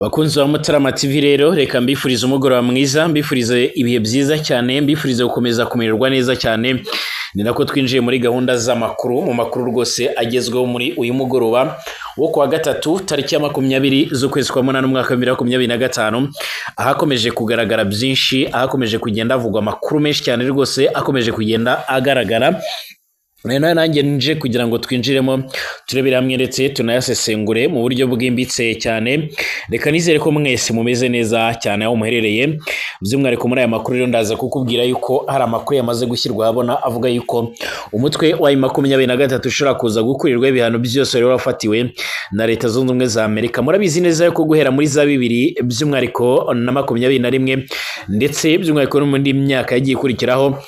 Bakunzi ba Mutarama TV rero, reka mbifurize umugoroba mwiza, mbifurize ibihe byiza cyane, mbifurize gukomeza kumererwa neza cyane. Ni nako twinjiye muri gahunda z'amakuru, mu makuru rwose agezweho muri uyu mugoroba wo kuwa gatatu, tariki ya 20 z'ukwezi kwa munani, umwaka wa 2025, ahakomeje kugaragara byinshi, ahakomeje kugenda havugwa amakuru menshi cyane rwose akomeje kugenda agaragara. Nayo nanjye nje kugira ngo twinjiremo, turebere hamwe ndetse tunayasesengure mu buryo bwimbitse cyane. Reka nizere ko mwese mumeze neza cyane aho muherereye. By'umwihariko muri aya makuru rero, ndaza kukubwira yuko hari amakuru yamaze gushyirwa ahabona avuga yuko umutwe wa 23 ushobora kuza gukurirwaho ibihano byose rero wafatiwe na Leta Zunze Ubumwe za Amerika. Murabizi neza yuko guhera muri za bibiri by'umwihariko na 21, ndetse by'umwihariko no mu myaka yagiye ikurikiraho,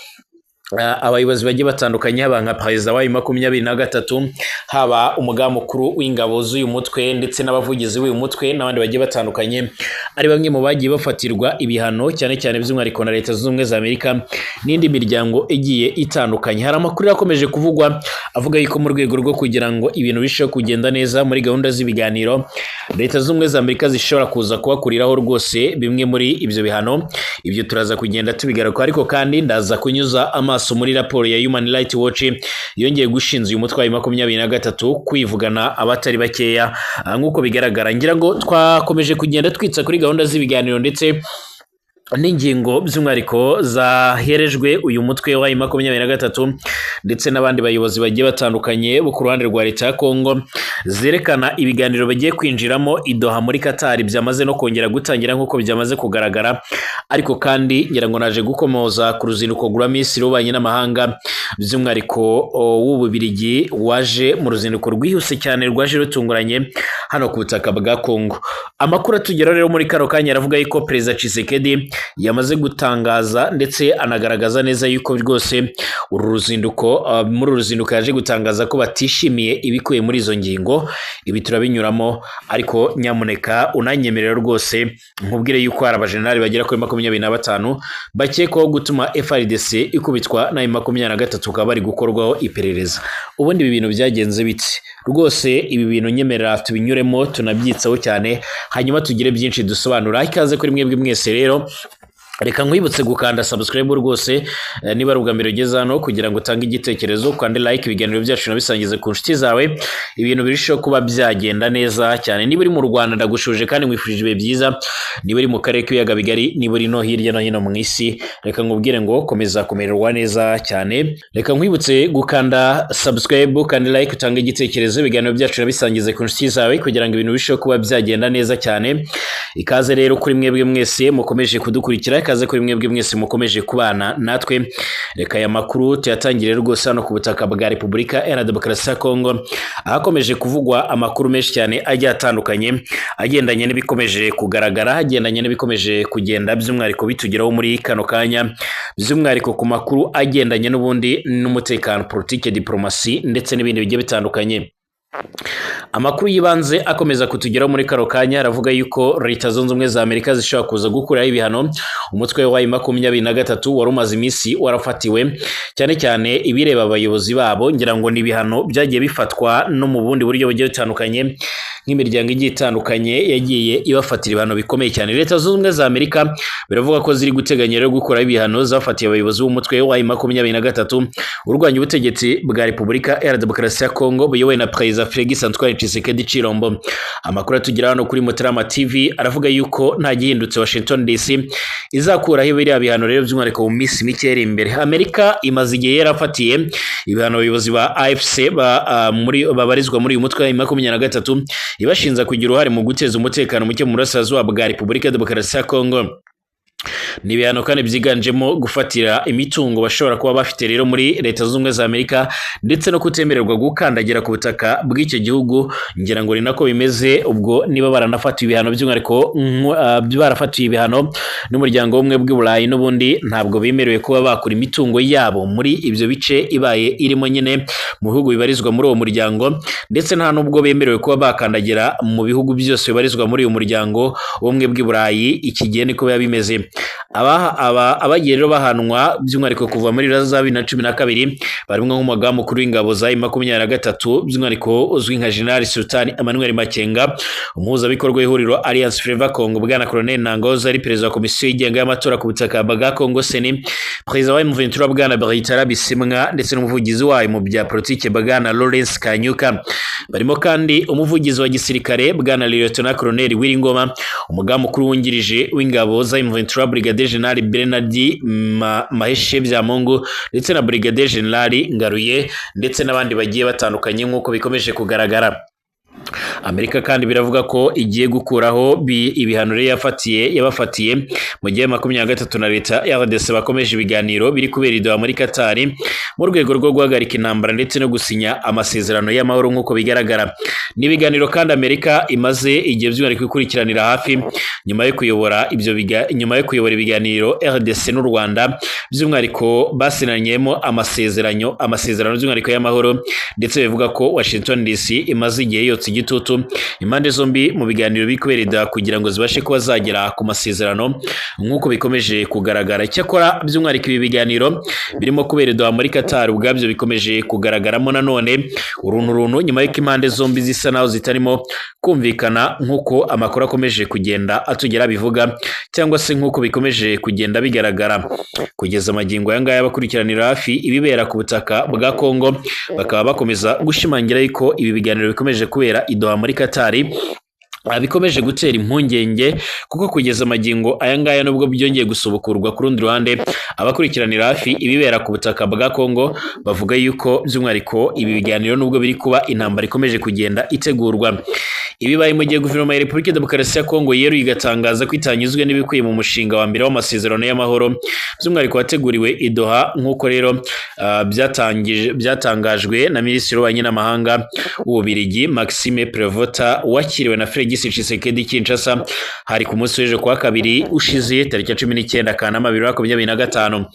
abayobozi bagiye batandukanye, haba nka perezida wa 23, haba umugaba mukuru w'ingabo z'uyu mutwe, ndetse n'abavugizi b'uyu mutwe n'abandi bagiye batandukanye, ari bamwe mu bagiye bafatirwa ibihano, cyane cyane by'umwihariko na Leta Zunze Ubumwe za Amerika n'indi miryango igiye itandukanye. Hari amakuru yakomeje kuvugwa avuga yuko mu rwego rwo kugira ngo ibintu birusheho kugenda neza muri gahunda z'ibiganiro, Leta Zunze Ubumwe za Amerika zishobora kuza kubakuriraho rwose bimwe muri ibyo bihano. Ibyo turaza kugenda tubigaruka, ariko kandi ndaza kunyuza amaso muri raporo ya Human Rights Watch yongeye gushinza uyu mutwe wa 23 kwivugana abatari bakeya. Nk'uko bigaragara, ngira ngo twakomeje kugenda twitsa kuri gahunda z'ibiganiro ndetse n'ingingo by'umwihariko zaherejwe uyu mutwe wa 23 ndetse n'abandi bayobozi bagiye batandukanye bo ku ruhande rwa leta ya Kongo, zerekana ibiganiro bagiye kwinjiramo i Doha muri Qatar, byamaze no kongera gutangira nk'uko byamaze kugaragara. Ariko kandi ngira ngo naje gukomoza ku ruzinduko rwa Minisitiri w'Ububanyi n'Amahanga by'umwihariko w'Ububirigi, waje mu ruzinduko rwihuse cyane rwaje rutunguranye hano ku butaka bwa Kongo. Amakuru atugeraho rero muri kano kanya aravuga yuko Perezida Tshisekedi yamaze gutangaza ndetse anagaragaza neza yuko rwose uru ruzinduko, muri uru ruzinduko yaje gutangaza ko batishimiye ibikubiye muri izo ngingo. Ibi turabinyuramo, ariko nyamuneka unanyemerera rwose nkubwire yuko hari abajenerali bagera kuri 25 bakekwaho gutuma FARDC ikubitwa na 23, bakaba bari gukorwaho iperereza. Ubundi ibi bintu byagenze bite rwose? Ibi bintu nyemerera tubinyuremo, tunabyitsaho cyane, hanyuma tugire byinshi dusobanura. Ikaze kuri mwebwe mwese rero. Reka nkwibutse gukanda subscribe rwose niba ari ubwa mbere ugeze hano, kugira ngo utange igitekerezo, ukande like, ibiganiro byacu nabisangize ku nshuti zawe, ibintu birusheho kuba byagenda neza cyane. Niba uri mu Rwanda, ndagushuje kandi nkwifurije ibihe byiza. Niba uri mu karere k'ibiyaga bigari, niba uri no hirya no hino mu isi, reka nkubwire ngo komeza kumererwa neza cyane. Reka nkwibutse gukanda subscribe, kandi like, utange igitekerezo, ibiganiro byacu nabisangize ku nshuti zawe, kugira ngo ibintu birusheho kuba byagenda neza cyane. Ikaze rero kuri mwebwe mwese mukomeje kudukurikira, ikaze kuri mwebwe mwese mukomeje kubana natwe. Reka aya makuru tuyatangire rwose hano ku butaka bwa Repubulika Iharanira Demokarasi ya Kongo, ahakomeje kuvugwa amakuru menshi cyane agiye atandukanye, agendanye n'ibikomeje kugaragara, agendanye n'ibikomeje kugenda by'umwihariko bitugeraho muri kano kanya, by'umwihariko ku makuru agendanye n'ubundi n'umutekano, politike, diplomasi ndetse n'ibindi bigiye bitandukanye. Amakuru y'ibanze akomeza kutugeraho muri kano kanya aravuga yuko Leta Zunze Ubumwe za Amerika zishobora kuza gukuraho ibihano umutwe wa 23 wari umaze iminsi warafatiwe, cyane cyane ibireba abayobozi babo. Ngira ngo ni ibihano byagiye bifatwa no mu bundi buryo bugiye butandukanye, nk'imiryango igiye itandukanye yagiye ibafatira ibihano bikomeye cyane. Leta Zunze Ubumwe za Amerika biravuga ko ziri guteganya rero gukuraho ibihano zafatiye abayobozi b'umutwe wa 23 urwanya ubutegetsi bwa Repubulika Iharanira Demokarasi ya Kongo buyobowe na Perezida Felix Antoine Tshisekedi Tshilombo. Amakuru atugera hano kuri Mutarama TV aravuga yuko nta gihindutse, Washington DC izakuraho biriya bihano rero by'umwihariko mu minsi mike iri imbere. Amerika imaze igihe yarafatiye ibihano abayobozi ba AFC muri babarizwa muri uyu mutwe wa 23, ibashinja kugira uruhare mu guteza umutekano muke mu burasirazuba bwa Repubulika ya Demokarasi ya Kongo. Ni ibihano kandi byiganjemo gufatira imitungo bashobora kuba bafite rero muri Leta Zunze Ubumwe za Amerika, ndetse no kutemererwa gukandagira ku butaka bw'icyo gihugu. Ngira ngo ni nako bimeze. Ubwo niba baranafatiwe ibihano by'umwihariko, barafatiwe ibihano n'umuryango w'Ubumwe bw'i Burayi, n'ubundi ntabwo bemerewe kuba bakura imitungo yabo muri ibyo bice ibaye irimo nyine mu bihugu bibarizwa muri uwo muryango, ndetse nta nubwo bemerewe kuba bakandagira mu bihugu byose bibarizwa muri uyu muryango w'Ubumwe bw'i Burayi. Iki gihe niko biba bimeze. Abagiye rero bahanwa by'umwihariko kuva muri za 2012 barimo nk'umugaba mukuru w'ingabo za M23 by'umwihariko uzwi nka General Sultan Emmanuel Makenga, umuhuzabikorwa w'ihuriro Alliance Fleuve Congo Bwana Colonel Nangoza ari perezida wa komisiyo yigenga y'amatora ku butaka bwa Congo CENI, perezida wa M23 Bwana Bertrand Bisimwa ndetse n'umuvugizi wayo mu bya politike Bwana Lawrence Kanyuka. Barimo kandi umuvugizi wa gisirikare Bwana Lieutenant Colonel Wiringoma, umugaba mukuru wungirije w'ingabo za M23 Brigadier General Bernard Maheshe Byamungu ndetse na Brigadier General Ngaruye ndetse n'abandi bagiye batandukanye nk'uko bikomeje kugaragara. Amerika kandi biravuga ko igiye gukuraho ibihano yabafatiye mu gihe 23 na leta ya RDC bakomeje ibiganiro biri kubera i Doha muri Qatar mu rwego rwo guhagarika intambara ndetse no gusinya amasezerano y'amahoro nk'uko bigaragara. Ni ibiganiro kandi Amerika imaze igihe by'umwihariko ikurikiranira hafi nyuma yo kuyobora nyuma yo kuyobora ibiganiro RDC n'u Rwanda by'umwihariko basinanyemo amasezerano by'umwihariko y'amahoro, ndetse bivuga ko Washington DC imaze igihe yotsa igitutu impande zombi mu biganiro biri kubera kugira ngo zibashe kuba zagera ku masezerano nk'uko bikomeje kugaragara. Cyakora by'umwihariko ibi biganiro birimo kubera i Doha muri Qatar ubwabyo bikomeje kugaragaramo nanone uruntu nyuma y'uko impande zombi zisa naho zitarimo kumvikana nk'uko amakuru akomeje kugenda atugera bivuga cyangwa se nk'uko bikomeje kugenda bigaragara. Kugeza amagingo aya ngaya abakurikiranira hafi ibibera ku butaka bwa Congo bakaba bakomeza gushimangira yuko ibi biganiro bikomeje kubera i Doha muri Qatar bikomeje gutera impungenge, kuko kugeza amagingo aya ngaya nubwo byongeye gusubukurwa, ku rundi ruhande abakurikiranira hafi ibibera ku butaka bwa Congo bavuga yuko by'umwihariko ibi biganiro nubwo biri kuba intambara ikomeje kugenda itegurwa. Ibibaye mu gihe guverinoma ya Repubulika Demokarasi ya Kongo yeruye igatangaza ko itanyuzwe n'ibikwiye mu mushinga wa mbere w'amasezerano y'amahoro by'umwihariko wateguriwe i Doha, nk'uko rero byatangajwe na Minisitiri w'Ububanyi n'Amahanga w'Ububiligi Maxime Prevot wakiriwe na Félix Tshisekedi Kinshasa hari ku munsi w'ejo kuwa kabiri ushize tariki ya 19 Kanama 2025.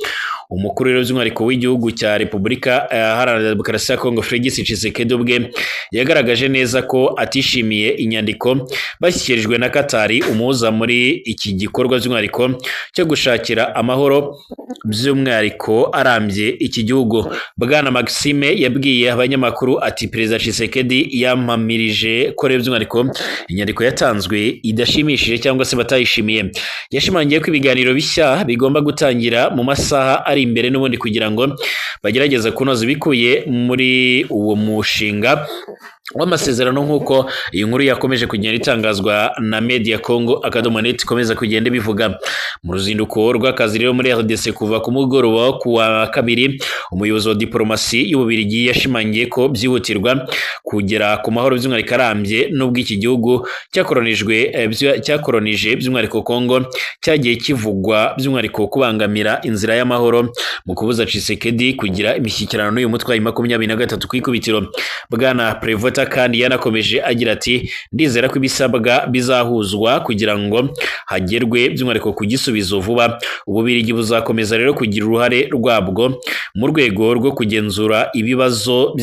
Umukuru rero by'umwihariko w'igihugu cya Repubulika Iharanira Demokarasi ya Kongo Félix Tshisekedi ubwe yagaragaje neza ko atishimiye inyandiko bashyikirijwe na Qatar umuhuza muri iki gikorwa by'umwihariko cyo gushakira amahoro by'umwihariko arambye iki gihugu. Bwana Maxime yabwiye abanyamakuru ati Perezida Tshisekedi yampamirije ko rero by'umwihariko inyandiko yatanzwe idashimishije cyangwa se batayishimiye. Yashimangiye ko ibiganiro bishya bigomba gutangira mu masaha ari imbere n'ubundi kugira ngo bagerageze kunoza ibikubiye muri uwo mushinga w'amasezerano, nk'uko iyi nkuru yakomeje kugenda itangazwa na Media Congo akadomo net ikomeza kugenda bivuga. Mu ruzinduko rw'akazi rero muri RDC kuva ku mugoroba ku wa kabiri, umuyobozi wa diplomasi y'Ububiligi yashimangiye ko byihutirwa kugera ku mahoro by'umwihariko arambye nubwo iki gihugu cyakoronije by'umwihariko Congo cyagiye kivugwa by'umwihariko kubangamira inzira y'amahoro mu kubuza Tshisekedi kugira imishyikirano n'uyu mutwe wa 23 ku ikubitiro. Bwana Prevot kandi yanakomeje agira ati ndizera ko ibisabwa bizahuzwa kugira ngo hagerwe by'umwihariko ku gisubizo vuba. Ububiligi buzakomeza rero kugira uruhare rwabwo mu rwego rwo kugenzura ibibazo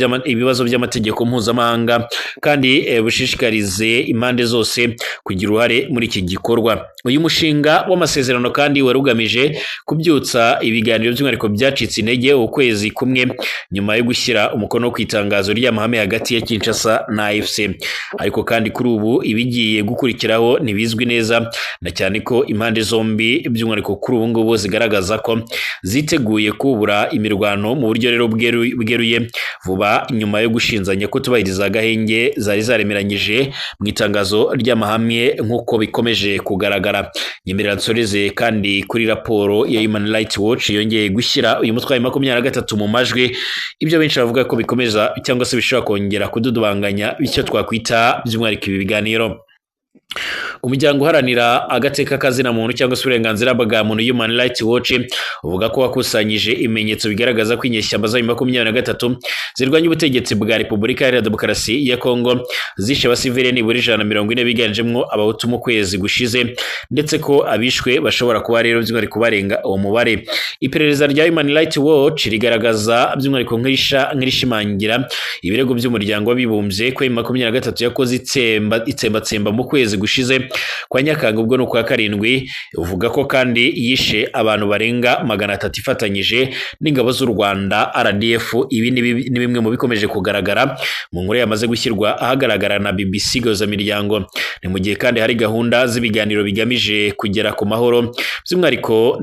by'amategeko mpuzamahanga kandi bushishikarize impande zose kugira uruhare muri iki gikorwa. Uyu mushinga w'amasezerano kandi wari ugamije kubyutsa ibiganiro by'umwihariko byacitse intege ukwezi kumwe nyuma yo gushyira umukono ku itangazo ry'amahame hagati ya Kinshasa na AFC. Ariko kandi kuri ubu ibigiye gukurikiraho ntibizwi neza, na cyane ko impande zombi by'umwihariko kuri ubu ngubu zigaragaza ko ziteguye kubura imirwano mu buryo rero bweruye vuba nyuma yo gushinzanya ko tubahiriza agahenge zari zaremeranyije mu itangazo ry'amahame nk'uko bikomeje kugaragara. Nyemerera nsoreze kandi kuri raporo ya Human Rights Watch yongeye gushyira uyu mutwe wa 23 mu majwi, ibyo benshi bavuga ko bikomeza cyangwa se bishobora kongera kududubanganya icyo twakwita by'umwihariko ibi biganiro. Umuryango uharanira agateka kazina muntu cyangwa se uburenganzira bwa muntu Human Rights Watch uvuga ko wakusanyije ibimenyetso bigaragaza ko inyeshyamba za 23 zirwanya ubutegetsi bwa Repubulika Iharanira Demokarasi ya Kongo zishe abasivile nibura 140 biganjemo abahutu mu kwezi gushize, ndetse ko abishwe bashobora kuba rero by'umwihariko barenga uwo mubare. Iperereza rya Human Rights Watch rigaragaza by'umwihariko nk'irishimangira ibirego by'umuryango w'abibumbye ko 23 yakoze itsembatsemba mu kwezi gushize kwa Nyakanga, ubwo ni ukwa karindwi. Uvuga ko kandi yishe abantu barenga 300 ifatanyije n'ingabo z'u Rwanda RDF. Ibi ni bimwe mu bikomeje kugaragara mu nkuru yamaze gushyirwa ahagaragara na BBC Gahuzamiryango. Ni mu gihe kandi hari gahunda z'ibiganiro bigamije kugera ku mahoro, by'umwihariko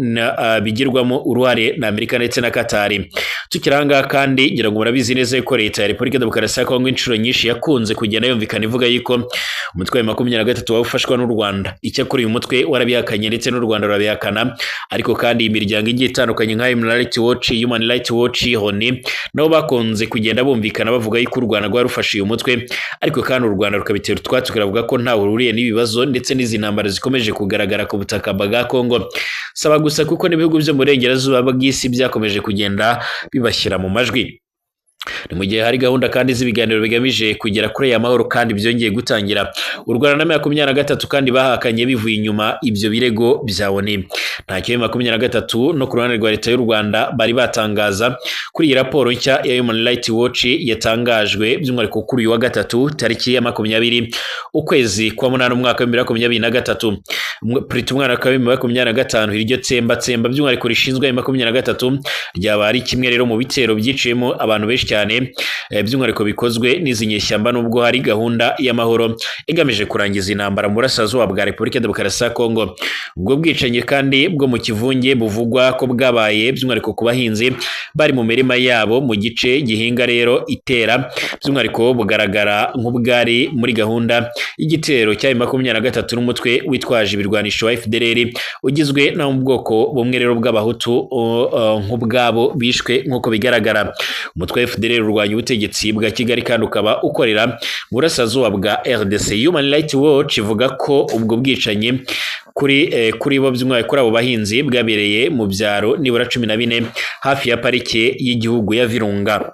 bigirwamo uruhare na Amerika ndetse na Katari. Tukiri aha ngaha kandi ngira ngo murabizi neza yuko leta ya Repubulika Demokarasi ya Kongo inshuro nyinshi yakunze kugenda yumvikana ivuga yuko umutwe wa 23 wafashwa n'u Rwanda. Icyakora uyu mutwe warabihakanye ndetse n'u Rwanda rurabihakana, ariko kandi imiryango igiye itandukanye nka Human Rights Watch, Human Rights Watch, HONI nabo bakunze kugenda bumvikana bavuga yuko u Rwanda rwari rufashe uyu mutwe, ariko kandi u Rwanda rukabitera utwatsi rukavuga ko ntawe ruhuriye n'ibibazo ndetse n'izi ntambara zikomeje kugaragara ku butaka bwa Kongo. Saba gusa kuko n'ibihugu byo mu burengerazuba bw'isi byakomeje kugenda bibashyira mu majwi. Ni mu gihe hari gahunda kandi z'ibiganiro bigamije kugera kuri aya mahoro kandi byongeye gutangira. U Rwanda na 23 kandi bahakanye bivuye inyuma ibyo birego bya ONU. Ntacyo 23 no ku ruhande rwa leta y'u Rwanda bari batangaza kuri iyi raporo nshya ya Human Rights Watch yatangajwe by'umwihariko kuri uyu wa gatatu tariki ya 20 ukwezi kwa munani umwaka wa 2023, prita umwaka wa 2025. Iryo tsembatsemba by'umwihariko rishinzwe 23 ryaba ari kimwe rero mu bitero byiciyemo abantu benshi cyane, by'umwihariko bikozwe n'izi nyeshyamba, nubwo hari gahunda y'amahoro igamije kurangiza intambara mu burasirazuba bwa Repubulika Demokarasi ya Kongo. Ubwo bwicanyi kandi bwo mu kivunge buvugwa ko bwabaye by'umwihariko ku bahinzi bari mu mirima yabo mu gice gihinga rero itera, by'umwihariko bugaragara nk'ubwari muri gahunda y'igitero cya 23 n'umutwe witwaje ibirwanisho wa FDLR ugizwe no mu bwoko bumwe rero bw'abahutu nk'ubwabo bishwe nk'uko bigaragara. Umutwe wa FDLR urwanya ubutegetsi bwa Kigali kandi ukaba ukorera mu burasirazuba bwa RDC. Human Rights Watch ivuga ko ubwo bwicanyi kuri bo by'umwihariko kuri abo bahinzi bwabereye mu byaro nibura 14 hafi ya parike y'igihugu ya Virunga.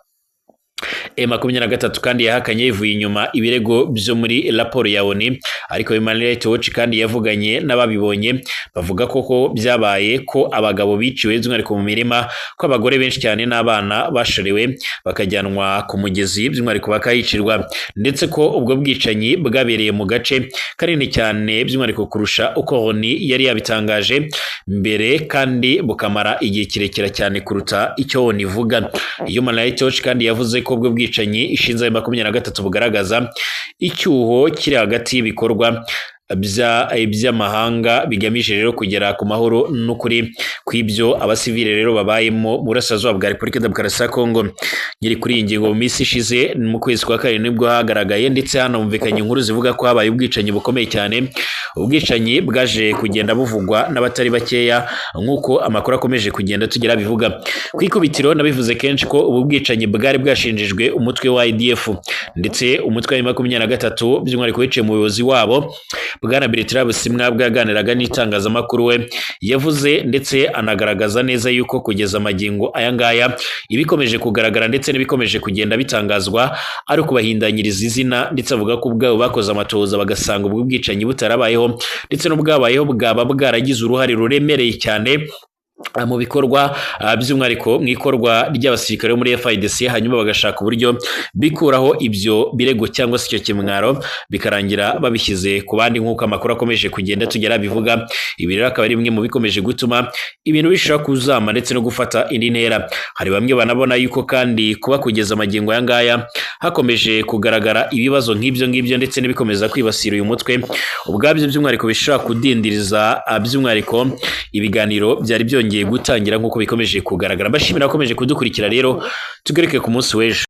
M23 kandi yahakanye ivuye inyuma ibirego byo muri raporo ya ONU, ariko Human Rights Watch kandi yavuganye n'ababibonye bavuga koko byabaye ko abagabo biciwe by'umwihariko mu mirima, ko abagore benshi cyane n'abana bashorewe bakajyanwa ku mugezi by'umwihariko bakahicirwa, ndetse ko ubwo bwicanyi bwabereye mu gace kanini cyane by'umwihariko kurusha uko ONU yari yabitangaje mbere, kandi bukamara igihe kirekire cyane kuruta icyo ONU ivuga. Human Rights Watch kandi yavuze ko ubwo bwicanyi ishinze 23 bugaragaza icyuho kiri hagati y'ibikorwa by'amahanga bigamije rero kugera ku mahoro n'ukuri kw'ibyo abasivile rero babayemo mu burasirazuba bwa Repubulika Demokarasi ya Kongo. Nyiri kuri iyi ngingo mu minsi ishize mu kwezi kwa karindwi nibwo hagaragaye ndetse hanumvikanye inkuru zivuga ko habaye ubwicanyi bukomeye cyane, ubwicanyi bwaje kugenda buvugwa n'abatari bakeya nk'uko amakuru akomeje kugenda tugera bivuga. Ku ikubitiro nabivuze kenshi ko ubu bwicanyi bwari bwashinjijwe umutwe wa IDF ndetse umutwe wa 23 by'umwihariko wiciye umuyobozi wabo Bwana Bertrand Bisimwa bwaganiraga n'itangazamakuru we yavuze ndetse anagaragaza neza yuko kugeza amagingo aya ngaya ibikomeje kugaragara ndetse n'ibikomeje kugenda bitangazwa ari ukubahindanyiriza izina, ndetse avuga ko ubwabo bakoze amatohoza bagasanga ubwo bwicanyi butarabayeho ndetse n'ubwabayeho bwaba bwaragize uruhare ruremereye cyane mu bikorwa by'umwihariko mu ikorwa ry'abasirikare bo muri FARDC, hanyuma bagashaka uburyo bikuraho ibyo birego cyangwa se icyo kimwaro bikarangira babishyize ku bandi nk'uko amakuru akomeje kugenda tugera bivuga. Ibi rero akaba ari bimwe mu bikomeje gutuma ibintu bishobora kuzama ndetse no gufata indi ntera. Hari bamwe banabona yuko kandi kuba kugeza amagingo aya ngaya hakomeje kugaragara ibibazo nk'ibyo ngibyo ndetse n'ibikomeza kwibasira uyu mutwe ubwabyo by'umwihariko bishobora kudindiriza by'umwihariko ibiganiro byari byongeye gutangira nk'uko bikomeje kugaragara. Mbashimira akomeje kudukurikira rero, tugaruke ku munsi w'ejo.